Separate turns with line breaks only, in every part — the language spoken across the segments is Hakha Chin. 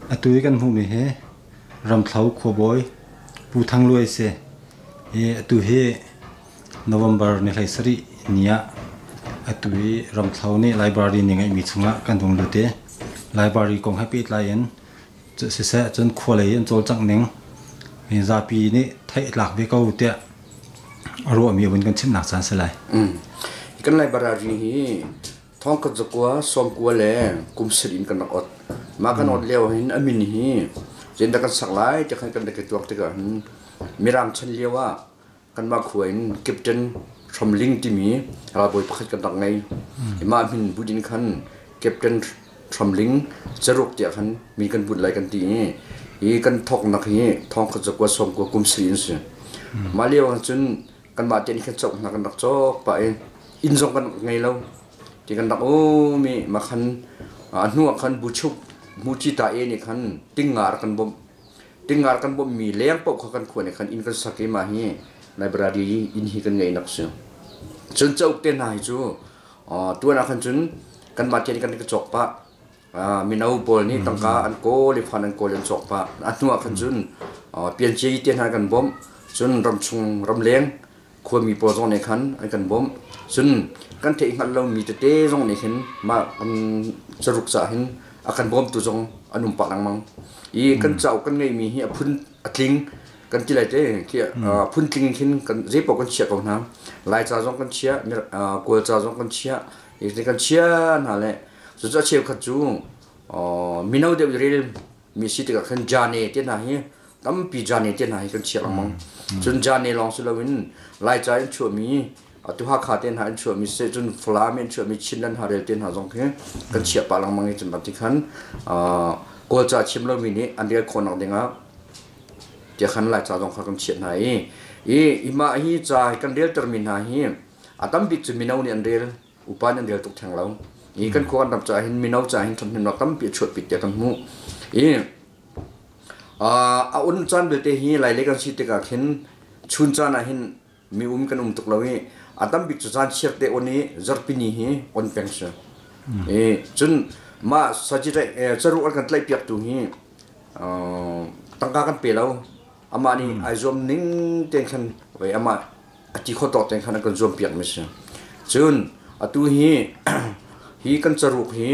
Atu i kan hmuhmi hi Ramthlo khuabawi Pu Thang Luai a si. I atu hi November ni 17 ni ah atu i Ramthlo nih library nih ngeihmi chungah kan hung lut i library kong he pehtlai in siseh cun khua lei an cawlcangh ning zapi nih theih a tlak ve ko tiah a ruahmi a vun kan chimhnak caan si lai.
Kan library hi Thongkhat zakua sawmkua le kum sarih in kan rak ot. Mah kan ot lio hin a min hi zeidah kan sak lai ti khan kan rak i tuak tikah hin Mirang chan lio ah kanmah khua in Captain Hromling timi ralbawi pakhat kan rak ngei. Mah min but in khan Captain Hromling caruk tiah khan min kan bunh lai kan ti i hi kan thawknak hi thongkhat zakua sawmkua kum sarih in si. Mah lio ah cun kanmah tein khan cawk hna kan rak cawk pah i inn zong kan ngei lo ti kan rak um i mah khan a hnu ah khan buchuk muci ta e nih khan tingnga rak kan bawmh tingnga rak kan bawmh mi leng paoh kha kan khua nih khan inn kan sak i mah hi library inn hi kan ngei nak si cun cauk te hna hi cu tuan ah khan cun kanmah tein kan ka cawk pah mino pawl nih tangka an kawl i fan an kawl an cawk pah a hnu ah khan cun pianci te hna kan bawmh cun ramchung ramleng khuami pawl zong nih khan an kan bawmh cun kan theih hngalh lomi tete zong nih hin mah kan caruk cah hin a kan bawmtu zong an um pah lengmang i kan cauk kan ngeihmi hi a phun a tling kan ti lai te khi phun tling khin kan zeipaoh kan chiah ko hna Laica zong kan chiah Kawlca zong kan chiah kan chiah hna le Cucu a cheukhat cu mino deuh i rel mi si tikah khan jane te hna hi tampi jane te hna hi kan chiah lengmang. Cun jane lawng si loin Laica in chuahmi atu Hakha te hna in chuahmi siseh cun Falam in chuahmi Chinland Harel te hna zong khi kan chiah pah lengmang i cun ti khan Kawlca chim lomi nih an rel khawh nak dingah tiah khan Laica zong kha kan chiah hna i i mah hi ca kan reltermi hna hi a tam bik cu mino nih an rel upa nih an rel tuk theng lo. I kan khua kan ram caah hin mino caah hin ṭhathnemnak tampi a chuahpi tiah kan hmuh. I a un caan belte hi Lailei kan si tikah khin chun caan ah hin mi um kan um tuk lo i a tam bik cu caan chiar te on i zarhpini hi on peng si. I cun mah saci caruuk an kan tlaihpiaktu hi tangka kan pe lo. Amah nih ai zuam ning tein khan wei amah a ti khawh tawk tein khan an kan zuampiak mi si. Cun atu hi hi kan caruk hi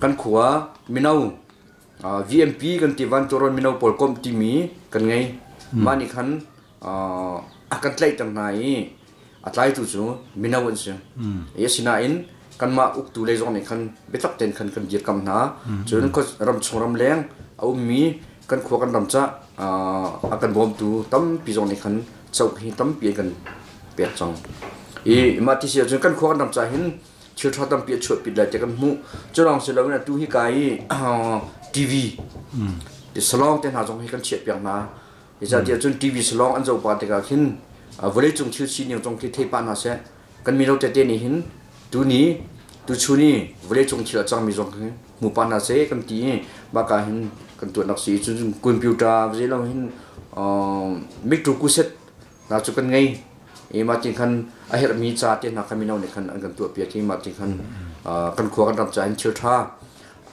kan khua mino VMP kan ti Vanturon mino pawl komh timi kan ngei. Mah nih khan a kan tlaihter hna i a tlaitu cu mino an si. I asinain kanmah uktu lei zong nih khan biatak tein khan kan dirkamh hna. Cun ramchung ramleng a ummi kan khua kan ram cah a kan bawmtu tampi zong nih khan cauk hi tampi an kan pek cang. I mah ti si ahcun kan khua kan ram cah hin thil ṭha tampi a chuahpi lai tiah kan hmuh. Cu lawng si loin atu hi ka i TV salong te hna zong hi kan chiahpiak hna. Zeicahtiah cun TV salong an zoh pah tikah khin vawleicung thil sining zong khi thei pah hna seh. Kan mino tete nih hin tuni tuchun i vawleicung thil a cangmi zong hi hmu pah hna seh kan ti i mahka hin kan tuahnak si cun computer zeilo hin miktu kuset hna cu kan ngei i mah ti khan a herhmi ca te hna kha mino nih khan an kan tuahpiak i mah ti khan kan khua kan ram ca in thil ṭha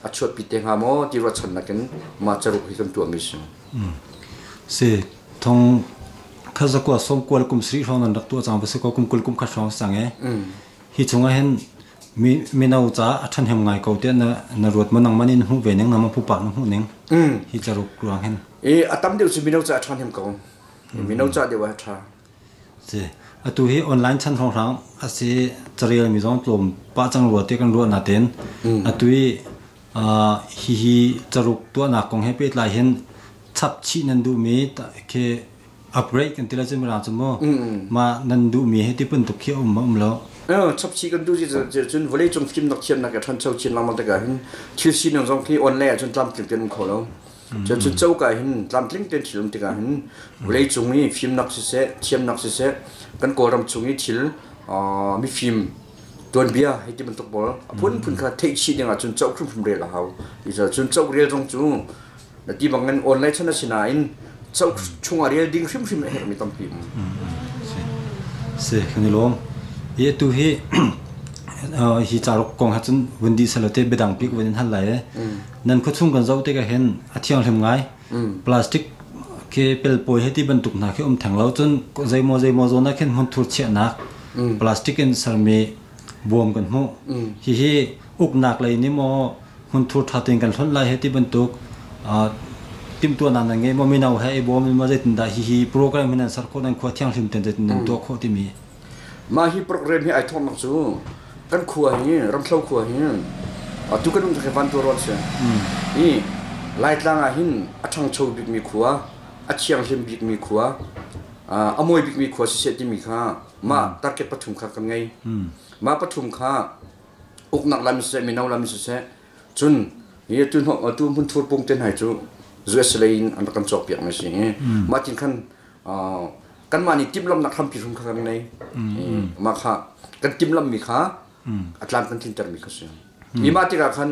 a chuahpi te hnga maw ti ruahchannak in mah caruk hi kan tuahmi si.
Si thong khazakua sawmkual kum sarih hrawng nan rak tuah cang va si ko kum 20 kum khat hrawng sang e hi chungah hin mino ca a ṭhahnem ngai ko tiah na na ruat maw nangmah nih na hmuh ve ning nangmah pupak na hmuh ning hi caruk ruang hin
I a tam deuh cu mino ca a ṭhahnem ko. Mino ca deuh ah a ṭha.
Si. Atu hi online chan hrawnghrang a si carel mi zong tlawm pah cang rua ti kan ruah natein atu hi hihi caruk tuahnak kong he pehtlai hin chap chih nan duhmi khi upgrade kan ti lai cu mirang cu mu mah nan duhmi hi ti bantuk khi a um ma um lo
Chap chih kan duh cun vawleicung fimnak thiamnak a ṭhancho chin lengmang tikah hin thil sining zong khi online ahcun tlamtling tein um kho lo. Cun cun coka hin tlamtling tein thil um tikah hin vawleicung i fimnak siseh thiamnak siseh kan Kawlram chung i thil mifim tuanbia hei ti bantuk pawl a phunphun kha theih chih ding ahcun cauk hrimhrim rel a hau. Cun cauk rel zong cu na ti bangin online chan a si nain cauk chungah rel ding hrimhrim a herhmi tampi um.
Si, kan i lawm. Hi atu hi Hi caruk kong ha cun vun di selo te biadang pi vun in hal lai. Nan khuachung kan zoh te ka hin a thianghlim ngai. Plastic ke pelpawi he ti bantuk hna khi um theng lo cun zeimaw zeimaw zawn ah khin hmunthur chiahnak plastic in sermi bawm kan hmuh. Hihi uknak lei nih maw hmunthur ṭha tein kan hlonh lai he ti bantuk timhtuahnak nan ngei maw mino he i bawm in maw zeitindah hihi program hi nan ser khawh nan khua thianghlim tein zeitin nan tuah khawh timi.
Mah hi program hi ai thawknak cu kan khua hi Ramthlo khua hi atu kan um khi van tuaruan si. Hi Laitlang ah hin a ṭhangcho bikmi khua, a thianghlim bikmi khua, a mawi bikmi khua siseh timi kha mah target pathum kha kan ngei. Mah pathum kha uknak lam siseh, mino lam siseh, cun hi tu tu hmunthur pung te hna cu US lei in an rak kan cawkpiak mi si hi. Mah tin khan kanmah nih timhlamhnak hrampi hrum kha kan ngei. Mah kha kan timhlamhmi kha a tlam kan tlintermi kha si. Hi mah tikah khan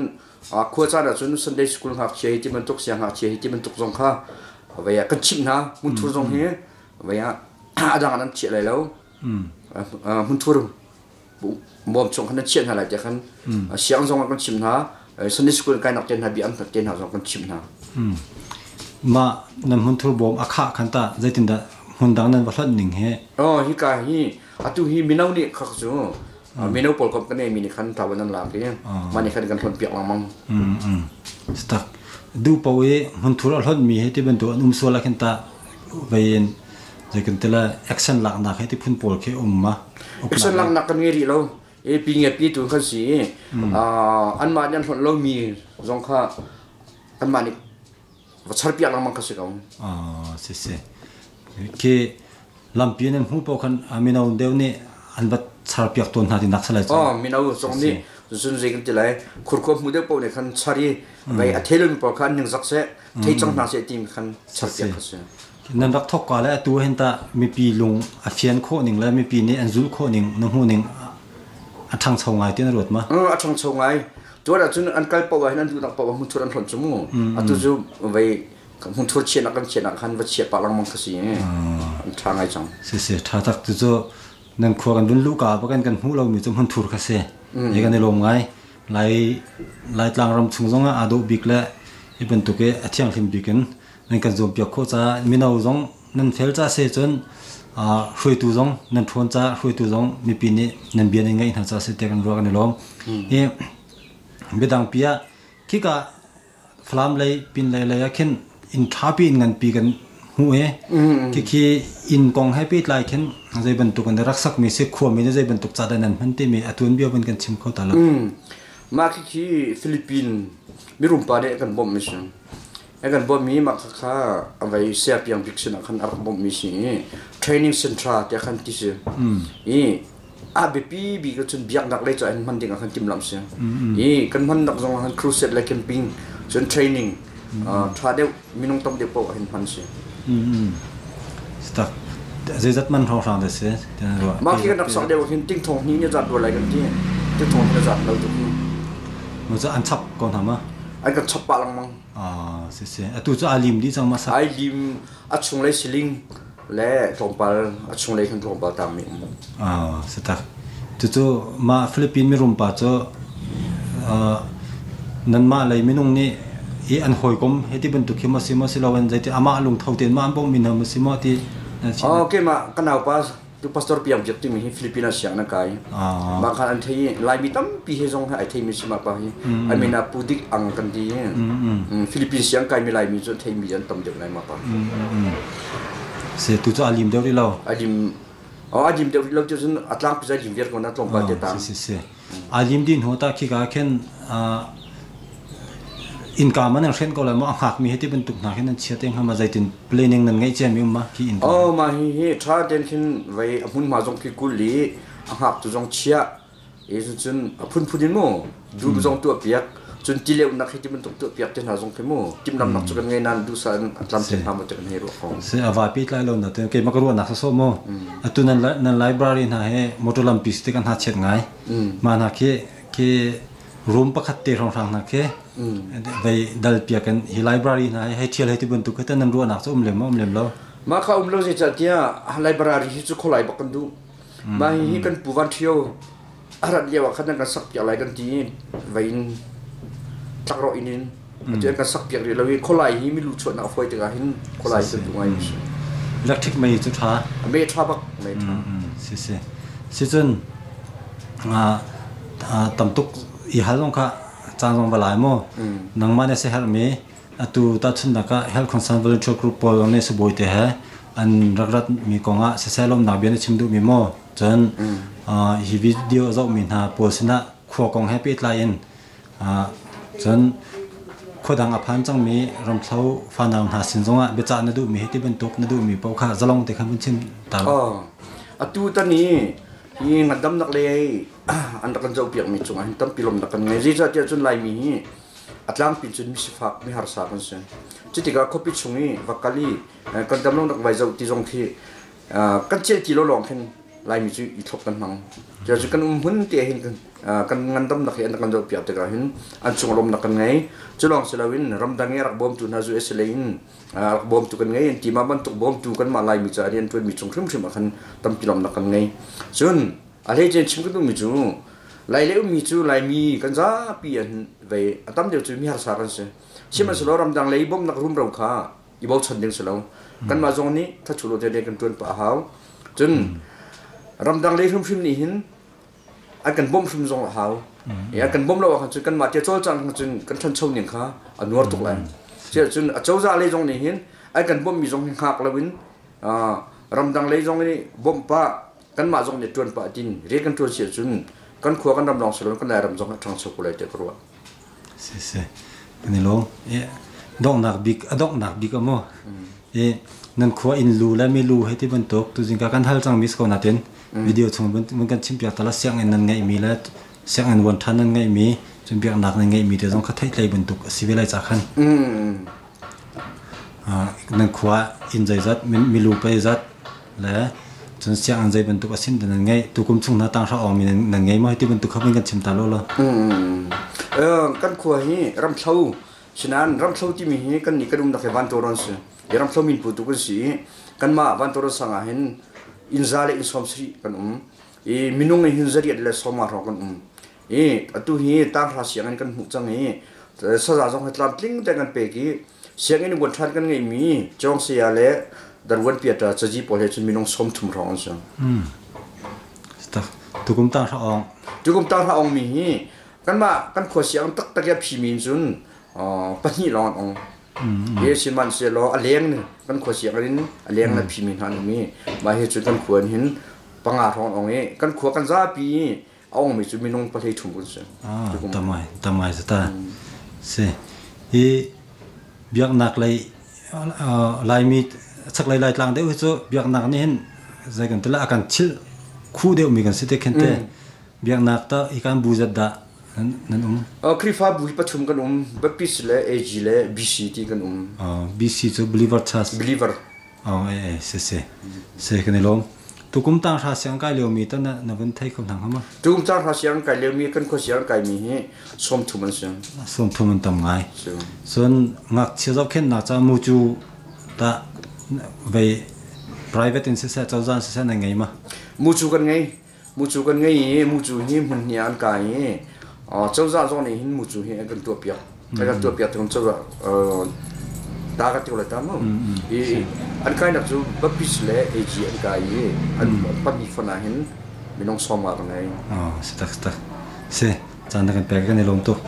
khua caan ahcun Sunday school ngakchia hi ti bantuk siang ngakchia hi ti bantuk zong kha vei ah kan chimh hna. Hmunthur zong hi vei ah a dang ah nan chiah lai lo. Hmunthur bawm chung khan nan chiah hna lai tiah khan siang zong ah kan chimh hna. Sunday school kainak te hna bia an te hna zong kan chimh hna.
Mah nan hmunthur bawm a khah khan ta zeitindah hmun dang nan va hlonh ning he?
Oh hika hi atu hi mino nih khak cu mino pawl kom kan mi nih khan thawan nan lak i mah nih khan kan hlonh piak lengmang.
Tak du po i hmunthur a hlonh mi he ti bantuk an um sual ah khin ta vein zei kan tila action laknak he ti phun pawl khi um ma?
Action laknak kan ngei rih lo. E pi nge pi tu kan si. Anmah nih an hlonh lo mi zong kha anmah nih va char piak lengmang kha si ko.
Si si. Khi lampi nan hmu paoh khan mino deuh nih an va char piak tawn hna ti nak salai
cu. Oh, mino zong nih cun zei kan ti lai khurkhua hmu deuh paoh nih khan char i vei a thelun paoh kha an ning zak seh thei cang hna seh ti khan char piak kha si.
Nan rak thok ka le atu hin ta mipi lung a fian khawh ning le mipi nih an zul khawh ning na hmuh ning a ṭhangcho ngai ti na ruat ma?
A ṭhangcho ngai. Tuan ahcun an kal paoh ah hin an duhnak paoh ah hmunthur an hlonh cu mu. Atu cu vei hmunthur chiahnak kan chiahnak khan va chiah pah lengmang kha si. An ṭha ngai cang.
Si si ṭha tak tu cu nan khua kan vun luh ka ba kan kan hmuh lomi cu hmunthur kha si. Hi kan i lawm ngai. Lai Laitlang ram chung zong ah aa dawh bik le hi bantuk i a thianghlim bik in nan kan zuampiak khawh caah mino zong nan fel ca se cun hruaitu zong nan ṭhawn ca hruaitu zong mipi nih nan bia nan ngaih hna ca si tiah kan ruah kan i lawm. Hi biadang pi ah khika Falam lei pin lei lei ah khin inn ṭhapi in nganpi kan hmuh i khikhi inn kong he pehtlai khin zei bantuk an rak sakmi si khuami nih zei bantuk ca dah nan hman timi a tuanbia vun kan chim kho ta lo.
Mah khikhi Philippine mirum pa nih a kan bawmh mi si. A kan bawmh i mah khakha a vei siapiang bik sinah khan a rak bawmhmi si i training center tiah khan ti si. I a biapi bik cun biaknak lei caah hin hman ding ah khan timhlamh si. I kan hmannak zong ah khan crusade le camping cun training ṭha deuh minung tam deuh paoh ah hin hman si.
Tak zeizat man hrawnghrang dah si?
Mah khi kan rak sak deuh hin ting thong hnih ni zat rual lai kan ti. Ting thong hnih zat lo tuk.
An chap ko hna ma?
An kan chap pah lengmang.
Ah, si si. Atu cu aa lim dih cang ma sak?
Ai lim a chunglei siling le tlawmpal a chunglei khan tlawmpal tangmi um.
Ah, si tak. Cucu mah Philippine mirum pa cu nanmah lei minung nih i an hawikom he ti bantuk khi maw si maw si loin zeiti amah lungtho tein mah an bawmhmi hna maw si maw ti
Oh, keimah ka naupa tu pastor piang biak timi hi Filipino siang na kai. Mah khan an thei i Laimi tampi he zong ai theimi si mah pa hi. I mean a pu dik ang kan ti. Philippines siang kai mi Laimi cu theimi an tam deuh lai mah pa.
Se tu cu a lim deuh rih lo.
A lim Oh, a lim deuh rih lo ti cun a tlang pi zai lim viar ko na tlawmpal te ta.
Si si si. A lim din ho ta khi ka khen innka man an hren ko lai maw a hngak mi he ti bantuk hna khin an chia te hnga ma zeitin planning nan ngeih cia mi um ma khi innka?
Oh ma hi hi tha ten khin vei a hmun ma zong khi kul i a hngak tu zong chia e cun a phun phun in mu dum zong tuah piak cun tileu nak hi ti bantuk tuah piak te hna zong khi mu timlam nak cu kan ngei nan du sa an tlam te hna mo te kan hei ruah ko.
Se ava pi tlai lo na te ke ma ka ruah nak so so mo atu nan nan library hna he motor lampi te kan ha chet ngai ma na khi khi room pakhat te hrawnghrang hna khi vei dal piak in hi library hna hei thial hei ti bantuk khi nan ruahnak cu um lem ma um lem lo?
Mah kha um lo zeicah tiah library hi cu kholai bak kan duh. Mah hi kan pu van thio A rat lio ah khan nan kan sak piak lai kan ti vein tlakrawh inn in atu an kan sak piak rih lo i khualai hi milu chuahnak a fawi tikah hin khualai cu tu ngai si.
Electric mei cu ṭha.
Mei ṭha bak, mei ṭha.
Si si. Si cun tam tuk i hal zong kha caan zong va lai mu. Nangmah nih siaherhmi atu tahchunhnak ah Health Concern Volunteer Group pawl nih sibawi te he an rak rat mi kong ah siseh lawmnak bia na chim duhmi maw? Cun hi video a zohmi hna pawl sinah khua kong he pehtlai in cun khuadang a phan cangmi ramthlo fanau hna sin zongah biacah na duhmi hi ti bantuk na duhmi paoh kha zalong te khan vun chim ta law.
Atu tan hi hi ngandamnak lei an rak kan zohpiakmi cungah hin tampi lawmnak kan ngei. Zeicahtiah cun Laimi hi a tlangpi cun misifak miharsa kan si. Cutikah khuapi chung i va kal i kan damlonak vai zoh ti zong khi kan celh ti lo lawng khin Laimi cu i thlop kan hmang. Cu kan um hmun te hin kan ngandamnak hi an kan zohpiak tikah hin an cung lawmnak kan ngei. Cu lawng si loin ramdang i rak bawmtu hna zu si in rak bawmtu kan ngei an ti ma bantuk bawmtu kanmah Laimi caah rian ṭuanmi cung hrimhrim ah khan tampi lawmnak kan ngei. Cun a hleice chim ka duhmi cu Lai le ummi cu Laimi kan zapi an vei a tam deuh cu mi harsa kan si. Sihmanhsehlaw ramdang lei bawmhnak rumro kha i bochan ding si lo. Kanmah zong nih thachulo te kan ṭuan pah a hau. Cun ramdang lei hrimhrim nih hin an kan bawmh hrim zong a hau. An kan bawmh lo ahcun cun kanmah te cawlcang cun kan ṭhancho ning kha a nuar tuk lai. Cun a cozah lei zong nih hin an kan bawmhmi zong hi hngak loin ramdang lei zong nih bawmh pah kanmah zong nih ṭuan pah tin rian kan ṭuan si ahcun kan khua kan ram lawng si lo kan Lairam zong a ṭhangcho ko lai tiah ka ruah.
Si si. Kan i lawm. Donghnak bik a donghnak bik a maw? I nan khua inn lu le mi lu he ti bantuk tuzing ka kan hal cang mi si ko natin video chung mun kan chim piak tala sianginn nan ngeih mi le sianginn wan than nan ngeih mi cun biaknak nan ngeih mi te zong kha theih tlei bantuk a si ve lai ca khan. Nan khua inn zeizat milu peizat le cun sianginn zei bantuk a sin nan ngei tukum chung hna tang hra awng mi nan ngei maw ti bantuk kha kan chim ta lo lo.
Kan khua hi ramthlo sinan ramthlo timi hi kan nih kan umnak hi vantoron si ramthlo min pu tu kan si kanmah vantoron sang ah hin inn za le inn 70 kan um i minung hin zariat le sawma hrawng kan um i atu hi tanghra sianginn kan hmuh cang i saza zong hi tlamtling te kan pek i sianginn vuan ṭhan kan ngeihmi Cawng saya le Darwan Piata cazi pawl he cun minung 30 hrawng an si.
Tukum tanghra ong.
Tukum tanghra ong mi hi kanmah kan khua siang taktak i a phimi in cun pahnih lawng an ong. Hi sihmanhsehlaw a leng ni kan khua siang in a leng na phimi hna an um i mah hi cun kan khua in hin panga hrawng an ong i kan khua kan zapi a ongmi cu minung 23 kan si.
Ah, tamai, tamai zata. Si. Hi biaknak lei Laimi chaklei Laitlang deuh hi cu biaknak nih hin zei kan ti la a kan chilh khu deuh mi kan si te khin te biaknak ta hi kan bu zat dah nan um?
Khrihfa bu hi pathum kan um. Baptist le AG le BC ti kan um.
BC cu Believer Church.
Believer.
Oh, eh, eh, si si. Si kan i lawm. Tukum tang hra siang kai lio mi ta na na vun thei kho hna ma?
Tukum tang hra siang kai lio mi kan khua siang kai mi hi 30 an si.
30 an tam ngai. Cun ngakchia zohkhenh nak ca mu cu ta vei private in siseh cozah siseh na ngei ma?
Mu cu kan ngei. Mu cu kan ngei i mu cu hi hmun hnih an kai i cozah zong nih hin mu cu hi an kan tuahpiak. An kan tuahpiak tikun cozah ta kan ti lai ta mu. I an kainak cu Baptist le AG an kai i an pahnih fon ah hin minung sawm nga kan ngei.
Oh, si tak tak. Si, caan na kan pek kan i lawm tuk.